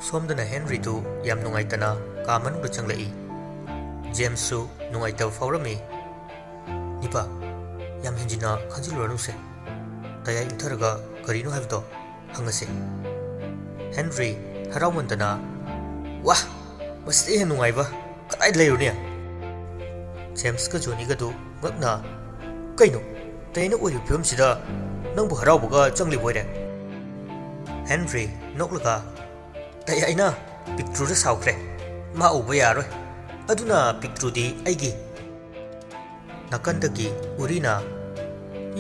ꯁꯣꯝꯗꯅ ꯍꯦꯟꯔꯤꯗꯨ ꯌꯥꯝ ꯅꯨꯡꯉꯥꯏꯇꯅ ꯀꯥ ꯃꯅꯨꯡꯗ ꯆꯪꯂꯛꯏ꯫ ꯖꯦꯝꯁꯁꯨ ꯅꯨꯡꯉꯥꯏꯇꯕ ꯐꯥꯎꯔꯝꯃꯤ꯫ "ꯅꯤꯄꯥ, ꯌꯥꯝ ꯍꯦꯟꯖꯤꯟꯅ ꯈꯟꯖꯤꯜꯂꯨꯔꯅꯨꯁꯦ꯫ ꯇꯌꯥꯏ ꯏꯪꯊꯔꯒ ꯀꯔꯤꯅꯣ ꯍꯥꯏꯕꯗꯣ ꯍꯪꯉꯁꯦ"꯫ ꯍꯦꯟꯔꯤ ꯍꯔꯥꯎꯃꯟꯗꯅ, "ꯋꯥ, ꯃꯁꯤꯗꯩ ꯍꯦꯟꯅ ꯅꯨꯡꯉꯥꯏꯕ ꯀꯗꯥꯏꯗ ꯂꯩꯔꯨꯅꯤ?" ꯖꯦꯝꯁꯀ ꯖꯣꯅꯤꯒꯗꯨ ꯉꯛꯅ, "ꯀꯩꯅꯣ, ꯇꯌꯥꯏꯅ ꯑꯣꯏꯔꯤꯕ ꯐꯤꯕꯝꯁꯤꯗ ꯅꯪꯕꯨ ꯍꯔꯥꯎꯕꯒ ꯆꯪꯂꯤꯕꯣꯏꯔꯦ?" ꯍꯦꯟꯔꯤ ꯅꯣꯛꯂꯒ, "ꯇꯌꯥꯏꯅ ꯄꯤꯛꯇ꯭ꯔꯨꯗ ꯁꯥꯎꯈ꯭ꯔꯦ꯫ ꯃꯥ ꯎꯕ ꯌꯥꯔꯣꯏ꯫ ꯑꯗꯨꯅ ꯄꯤꯛꯇ꯭ꯔꯨꯗꯤ ꯑꯩꯒꯤ"꯫ ꯅꯥꯀꯟꯗꯒꯤ ꯎꯔꯤꯅ,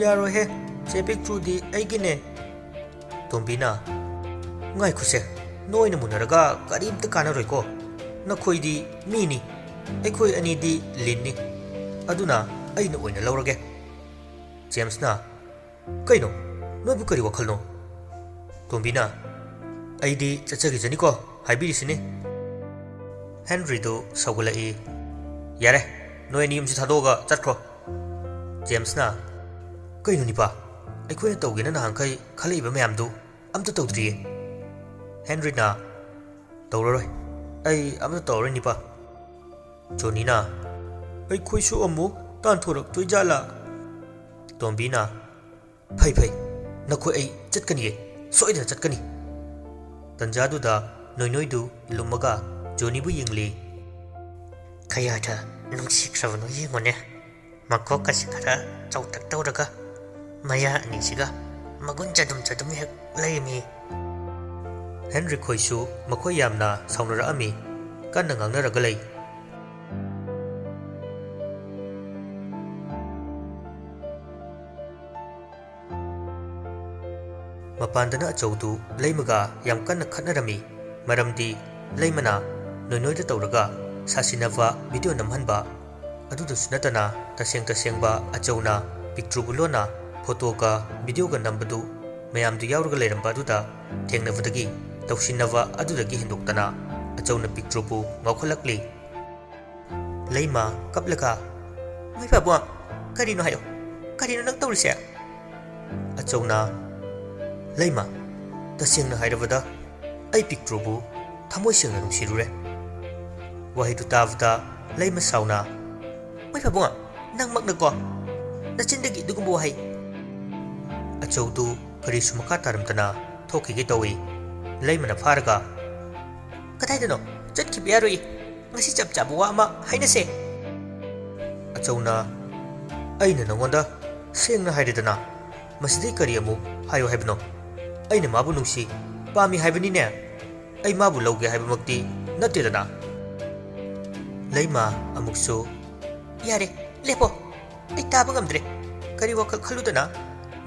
"ꯌꯥꯔꯣꯏꯍꯦ, ꯆꯦ ꯄꯤꯛꯇ꯭ꯔꯨꯗꯤ ꯑꯩꯒꯤꯅꯦ"꯫ ꯇꯣꯝꯕꯤꯅ, "ꯉꯥꯏꯈꯣꯁꯦ, ꯅꯣꯏꯅ ꯃꯨꯟꯅꯔꯒ ꯀꯔꯤꯝꯇ ꯀꯥꯟꯅꯔꯣꯏꯀꯣ꯫ ꯅꯈꯣꯏꯗꯤ ꯃꯤꯅꯤ, ꯑꯩꯈꯣꯏ ꯑꯅꯤꯗꯤ ꯂꯤꯟꯅꯤ꯫ ꯑꯗꯨꯅ ꯑꯩꯅ ꯑꯣꯏꯅ ꯂꯧꯔꯒꯦ"꯫ ꯖꯦꯝꯁꯅ, "ꯀꯩꯅꯣ? ꯅꯣꯏꯕꯨ ꯀꯔꯤ ꯋꯥꯈꯜꯅꯣ?" ꯇꯣꯝꯕꯤꯅ, "ꯑꯩꯗꯤ ꯆꯠꯆꯈꯤꯖꯅꯤꯀꯣ, ꯍꯥꯏꯕꯤꯔꯤꯁꯤꯅꯤ"꯫ ꯍꯦꯟꯔꯤꯗꯨ ꯁꯧꯒꯠꯂꯛꯏ꯫ "ꯌꯥꯔꯦ, ꯅꯣꯏ ꯑꯅꯤ ꯌꯨꯝꯁꯤ ꯊꯥꯗꯣꯛꯑꯒ ꯆꯠꯈ꯭ꯔꯣ"꯫ ꯖꯦꯝꯁꯅ, "ꯀꯩꯅꯣ ꯅꯤꯄꯥ? ꯑꯩꯈꯣꯏꯅ ꯇꯧꯒꯦꯅ ꯅꯍꯥꯟꯈꯩ ꯈꯜꯂꯛꯏꯕ ꯃꯌꯥꯝꯗꯨ ꯑꯝꯇ ꯇꯧꯗ꯭ꯔꯤꯌꯦ"꯫ ꯍꯦꯟꯔꯤꯅ, "ꯇꯧꯔꯔꯣꯏ, ꯑꯩ ꯑꯝꯇ ꯇꯧꯔꯔꯣꯏ ꯅꯤꯄꯥ"꯫ ꯖꯣꯅꯤꯅ, "ꯑꯩꯈꯣꯏꯁꯨ ꯑꯃꯨꯛ ꯇꯥꯟꯊꯣꯔꯛꯇꯣꯏꯖꯥꯠꯂꯥ"꯫ ꯇꯣꯝꯕꯤꯅ, "ꯐꯩ ꯐꯩ, ꯅꯈꯣꯏ ꯑꯩ ꯆꯠꯀꯅꯤꯌꯦ, ꯁꯣꯏꯗꯅ ꯆꯠꯀꯅꯤ"꯫ ꯇꯟꯖꯥꯗꯨꯗ ꯅꯣꯏꯅꯣꯏꯗꯨ ꯂꯨꯝꯃꯒ ꯖꯣꯅꯤꯕꯨ ꯌꯦꯡꯂꯤ꯫ "ꯀꯌꯥꯗ ꯅꯨꯡꯁꯤꯈ꯭ꯔꯕꯅꯣ ꯌꯦꯡꯉꯨꯅꯦ, ꯃꯀꯣꯛꯀꯁꯤ ꯈꯔ ꯆꯥꯎꯇꯛ ꯇꯧꯔꯒ, ꯃꯌꯥ ꯑꯅꯤꯁꯤꯒ ꯃꯒꯨꯟ ꯆꯗꯨꯝ ꯆꯗꯨꯝ ꯍꯦꯛ ꯂꯩꯔꯝꯃꯤ"꯫ ꯍꯦꯟꯔꯤ ꯈꯣꯏꯁꯨ ꯃꯈꯣꯏ ꯌꯥꯝꯅ ꯁꯥꯎꯅꯔꯛꯑꯝꯃꯤ, ꯀꯟꯅ ꯉꯥꯡꯅꯔꯒ ꯂꯩ꯫ ꯃꯄꯥꯟꯗꯅ ꯑꯆꯧꯗꯨ ꯂꯩꯃꯒ ꯌꯥꯝ ꯀꯟꯅ ꯈꯠꯅꯔꯝꯃꯤ꯫ ꯃꯔꯝꯗꯤ ꯂꯩꯃꯅ ꯅꯣꯏꯅꯣꯏꯗ ꯇꯧꯔꯒ ꯁꯥꯁꯤꯟꯅꯕ ꯚꯤꯗꯤꯑꯣ ꯅꯝꯍꯟꯕ꯫ ꯑꯗꯨꯗꯁꯨ ꯅꯠꯇꯅ ꯇꯁꯦꯡ ꯇꯁꯦꯡꯕ ꯑꯆꯧꯅ ꯄꯤꯛꯇ꯭ꯔꯨꯕꯨ ꯂꯣꯟꯅ ꯐꯣꯇꯣꯒ ꯚꯤꯗꯤꯑꯣꯒ ꯅꯝꯕꯗꯨ ꯃꯌꯥꯝꯗꯨ ꯌꯥꯎꯔꯒ ꯂꯩꯔꯝꯕ ꯑꯗꯨꯗ ꯊꯦꯡꯅꯕꯗꯒꯤ ꯇꯧꯁꯤꯟꯅꯕ ꯑꯗꯨꯗꯒꯤ ꯍꯦꯟꯗꯣꯛꯇꯅ ꯑꯆꯧꯅ ꯄꯤꯛꯇ꯭ꯔꯨꯕꯨ ꯉꯥꯎꯈꯠꯂꯛꯂꯤ꯫ ꯂꯩꯃ ꯀꯞꯂꯒ, "ꯃꯣꯏ ꯄꯥꯕꯨꯡ, ꯀꯔꯤꯅꯣ ꯍꯥꯏꯌꯣ, ꯀꯔꯤꯅꯣ ꯅꯪ ꯇꯧꯔꯤꯁꯦ?" ꯑꯆꯧꯅ, "ꯂꯩꯃ, ꯇꯁꯦꯡꯅ ꯍꯥꯏꯔꯕꯗ ꯑꯩ ꯄꯤꯛꯇ꯭ꯔꯨꯕꯨ ꯊꯃꯣꯏ ꯁꯦꯡꯅ ꯅꯨꯡꯁꯤꯔꯨꯔꯦ꯫" ꯋꯥꯍꯩꯗꯨ ꯇꯥꯕꯗ ꯂꯩꯃ ꯁꯥꯎꯅ, "ꯃꯣꯏ ꯄꯥꯕꯨꯡ, ꯅꯪꯃꯛꯅꯀꯣ, ꯅꯆꯤꯟꯗꯒꯤ ꯑꯗꯨꯒꯨꯝꯕ ꯋꯥꯍꯩ!" ꯑꯆꯧꯗꯨ ꯀꯔꯤꯁꯨ ꯃꯈꯥ ꯇꯥꯔꯝꯗꯅ ꯊꯣꯛꯈꯤꯒꯦ ꯇꯧꯏ꯫ ꯂꯩꯃꯅ ꯐꯥꯔꯒ, "ꯀꯗꯥꯏꯗꯅꯣ? ꯆꯠꯈꯤꯕ ꯌꯥꯔꯣꯏ꯫ ꯉꯁꯤ ꯆꯞ ꯆꯥꯕ ꯋꯥ ꯑꯃ ꯍꯥꯏꯅꯁꯦ꯫" ꯑꯆꯧꯅ, "ꯑꯩꯅ ꯅꯉꯣꯟꯗ ꯁꯦꯡꯅ ꯍꯥꯏꯔꯦꯗꯅ, ꯃꯁꯤꯗꯩ ꯀꯔꯤ ꯑꯃꯨꯛ ꯍꯥꯏꯌꯣ ꯍꯥꯏꯕꯅꯣ? ꯑꯩꯅ ꯃꯥꯕꯨ ꯅꯨꯡꯁꯤ, ꯄꯥꯝꯃꯤ ꯍꯥꯏꯕꯅꯤꯅꯦ꯫ ꯑꯩ ꯃꯥꯕꯨ ꯂꯧꯒꯦ ꯍꯥꯏꯕꯃꯛꯇꯤ ꯅꯠꯇꯦꯗꯅ꯫" ꯂꯩꯃ ꯑꯃꯨꯛꯁꯨ, "ꯌꯥꯔꯦ, ꯂꯦꯞꯄꯣ꯫ ꯑꯩ ꯇꯥꯕ ꯉꯝꯗ꯭ꯔꯦ꯫ ꯀꯔꯤ ꯋꯥꯈꯜ ꯈꯜꯂꯨꯗꯅ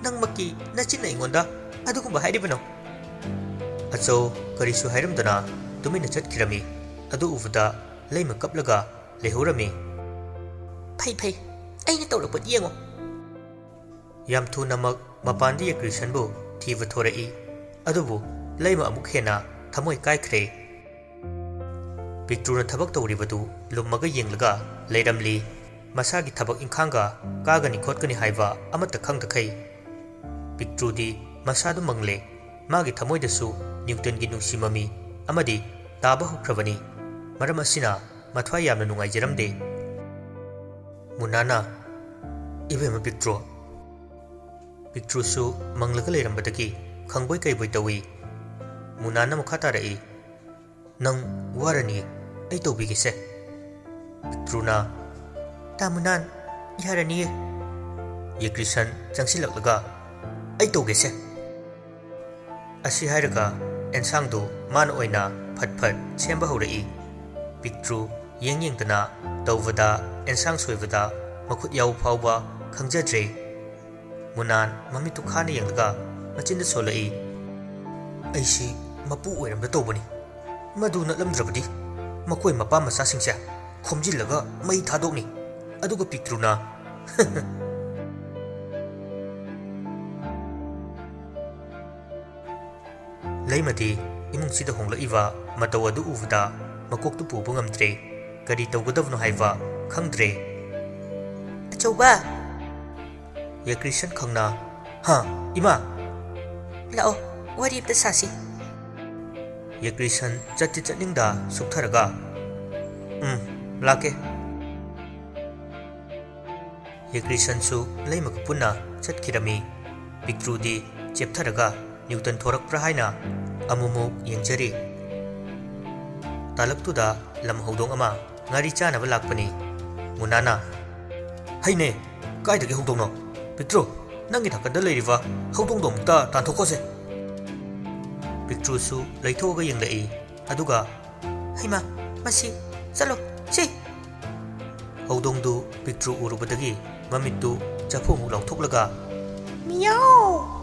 ꯅꯪꯃꯛꯀꯤ ꯅꯆꯤꯟꯅ ꯑꯩꯉꯣꯟꯗ ꯑꯗꯨꯒꯨꯝꯕ ꯍꯥꯏꯔꯤꯕꯅꯣ?" ꯑꯆꯧ ꯀꯔꯤꯁꯨ ꯍꯥꯏꯔꯝꯗꯅ ꯇꯨꯃꯤꯟꯅ ꯆꯠꯈꯤꯔꯝꯃꯤ꯫ ꯑꯗꯨ ꯎꯕꯗ ꯂꯩꯃ ꯀꯞꯂꯒ ꯂꯩꯍꯧꯔꯝꯃꯤ꯫ "ꯐꯩ, ꯐꯩ, ꯑꯩꯅ ꯇꯧꯔꯛꯄꯗꯤ ꯌꯦꯡꯉꯣ꯫" ꯌꯥꯝ ꯊꯨꯅꯃꯛ ꯃꯄꯥꯟꯗ ꯌꯦꯀ꯭ꯔꯤꯁꯟꯕꯨ ꯊꯤꯕ ꯊꯣꯔꯛꯏ꯫ ꯑꯗꯨꯕꯨ ꯂꯩꯃ ꯑꯃꯨꯛ ꯍꯦꯟꯅ ꯊꯃꯣꯏ ꯀꯥꯏꯈ꯭ꯔꯦ꯫ ꯄꯤꯛꯇ꯭ꯔꯨꯅ ꯊꯕꯛ ꯇꯧꯔꯤꯕꯗꯨ ꯂꯨꯝꯃꯒ ꯌꯦꯡꯂꯒ ꯂꯩꯔꯝꯂꯤ꯫ ꯃꯁꯥꯒꯤ ꯊꯕꯛ ꯏꯪꯈꯥꯡꯒ ꯀꯥꯒꯅꯤ ꯈꯣꯠꯀꯅꯤ ꯍꯥꯏꯕ ꯑꯃꯠꯇ ꯈꯪꯗꯈꯩ꯫ ꯄꯤꯛꯇ꯭ꯔꯨꯗꯤ ꯃꯁꯥꯗꯨ ꯃꯪꯂꯦ꯫ ꯃꯥꯒꯤ ꯊꯃꯣꯏꯗꯁꯨ ꯅ꯭ꯌꯨꯇꯟꯒꯤ ꯅꯨꯡꯁꯤ ꯃꯃꯤ ꯑꯃꯗꯤ ꯇꯥꯕ ꯍꯧꯈ꯭ꯔꯕꯅꯤ꯫ ꯃꯔꯝ ꯑꯁꯤꯅ ꯃꯊ꯭ꯋꯥꯏ ꯌꯥꯝꯅ ꯅꯨꯡꯉꯥꯏꯖꯔꯝꯗꯦ꯫ ꯃꯨꯅꯥꯅ, "ꯏꯕꯦꯝꯃ ꯄꯤꯛꯇ꯭ꯔꯨ꯫" ꯄꯤꯛꯇ꯭ꯔꯨꯁꯨ ꯃꯪꯂꯒ ꯂꯩꯔꯝꯕꯗꯒꯤ ꯈꯪꯕꯣꯏ ꯀꯩꯕꯣꯏ ꯇꯧꯏ꯫ ꯃꯨꯅꯥꯅ ꯃꯈꯥ ꯇꯥꯔꯛꯏ, "ꯅꯪ ꯋꯥꯔꯅꯤ, ꯑꯩ ꯇꯧꯕꯤꯒꯦꯁꯦ꯫" ꯄꯤꯛꯇ꯭ꯔꯨꯅ, "ꯇꯥ ꯃꯨꯅꯥꯟ, ꯌꯥꯔꯅꯤꯌꯦ꯫" ꯌꯦꯀ꯭ꯔꯤꯁꯟ ꯆꯪꯁꯤꯜꯂꯛꯂꯒ, "ꯑꯩ ꯇꯧꯒꯦꯁꯦ꯫" ꯑꯁꯤ ꯍꯥꯏꯔꯒ ꯑꯦꯟꯁꯥꯡꯗꯨ ꯃꯥꯅ ꯑꯣꯏꯅ ꯐꯠ ꯐꯠ ꯁꯦꯝꯕ ꯍꯧꯔꯛꯏ꯫ ꯄꯤꯛꯇ꯭ꯔꯨ ꯌꯦꯡ ꯌꯦꯡꯗꯅ ꯇꯧꯕꯗ ꯑꯦꯟꯁꯥꯡ ꯁꯣꯏꯕꯗ ꯃꯈꯨꯠ ꯌꯥꯎ ꯐꯥꯎꯕ ꯈꯪꯖꯗ꯭ꯔꯦ꯫ ꯃꯨꯅꯥꯟ ꯃꯃꯤꯠꯇꯨ ꯈꯥꯅ ꯌꯦꯡꯂꯒ ꯃꯆꯤꯟꯗ ꯁꯣꯜꯂꯛꯏ, "ꯑꯩꯁꯤ ꯃꯄꯨ ꯑꯣꯏꯔꯝꯗ ꯇꯧꯕꯅꯤ꯫ ꯃꯗꯨ ꯅꯠꯂꯝꯗ꯭ꯔꯕꯗꯤ ꯃꯈꯣꯏ ꯃꯄꯥ ꯃꯆꯥꯁꯤꯡꯁꯦ ꯈꯣꯝꯖꯤꯜꯂꯒ ꯃꯩ ꯊꯥꯗꯣꯛꯅꯤ꯫" ꯑꯗꯨꯒ ꯄꯤꯛꯇ꯭ꯔꯨꯅ, ꯂꯩꯃꯗꯤ ꯏꯃꯨꯡꯁꯤꯗ ꯍꯣꯡꯂꯛꯏꯕ ꯃꯇꯧ ꯑꯗꯨ ꯎꯕꯗ ꯃꯀꯣꯛꯇꯨ ꯄꯨꯕ ꯉꯝꯗ꯭ꯔꯦ꯫ ꯀꯔꯤ ꯇꯧꯒꯗꯕꯅꯣ ꯍꯥꯏꯕ ꯈꯪꯗ꯭ꯔꯦ꯫ "ꯑꯆꯧꯕ!" ꯌꯦꯀ꯭ꯔꯤꯁꯟ ꯈꯪꯅ, "ꯍꯥ, ꯏꯃꯥ?" "ꯂꯥꯛꯑꯣ, ꯋꯥꯔꯤ ꯑꯝꯇ ꯁꯥꯁꯤ꯫" ꯌꯦꯀ꯭ꯔꯤꯁꯟ ꯆꯠꯇꯤ ꯆꯠꯅꯤꯡꯗ ꯁꯨꯛꯊꯔꯒ, "ꯎꯝ, ꯂꯥꯛꯀꯦ꯫" ꯌꯦꯀ꯭ꯔꯤꯁꯟꯁꯨ ꯂꯩꯃꯒ ꯄꯨꯟꯅ ꯆꯠꯈꯤꯔꯝꯃꯤ꯫ ꯄꯤꯛꯇ꯭ꯔꯨꯗꯤ ꯆꯦꯞꯊꯔꯒ ꯅ꯭ꯌꯨꯇꯟ ꯊꯣꯔꯛꯄ꯭ꯔꯥ ꯍꯥꯏꯅ ꯑꯃꯨꯛꯃꯨꯛ ꯌꯦꯡꯖꯔꯤ꯫ ꯇꯥꯂꯛꯇꯨꯗ ꯂꯝ ꯍꯧꯗꯣꯡ ꯑꯃ ꯉꯥꯔꯤ ꯆꯥꯅꯕ ꯂꯥꯛꯄꯅꯤ꯫ ꯃꯨꯅꯥꯅ, "ꯍꯩꯅꯦ, ꯀꯥꯏꯗꯒꯤ ꯍꯧꯗꯣꯡꯅꯣ? ꯄꯤꯛꯇ꯭ꯔꯨ, ꯅꯪꯒꯤ ꯅꯥꯀꯟꯗ ꯂꯩꯔꯤꯕ ꯍꯧꯗꯣꯡꯗꯣ ꯑꯃꯨꯛꯇ ꯇꯥꯟꯊꯣꯛꯈꯣꯁꯦ꯫" ꯄꯤꯛꯇ꯭ꯔꯨꯁꯨ ꯂꯩꯊꯣꯛꯑꯒ ꯌꯦꯡꯂꯛꯏ꯫ ꯑꯗꯨꯒ, "ꯍꯩꯃꯥ, ꯃꯁꯤ, ꯆꯠꯂꯣ, ꯁꯤ!" ꯍꯧꯗꯣꯡꯗꯨ ꯄꯤꯛꯇ꯭ꯔꯨ ꯎꯔꯨꯕꯗꯒꯤ ꯃꯃꯤꯠꯇꯨ ꯆꯐꯨꯃꯨꯛ ꯂꯥꯎꯊꯣꯛꯂꯒ, "ꯃꯤꯌꯥꯎ!"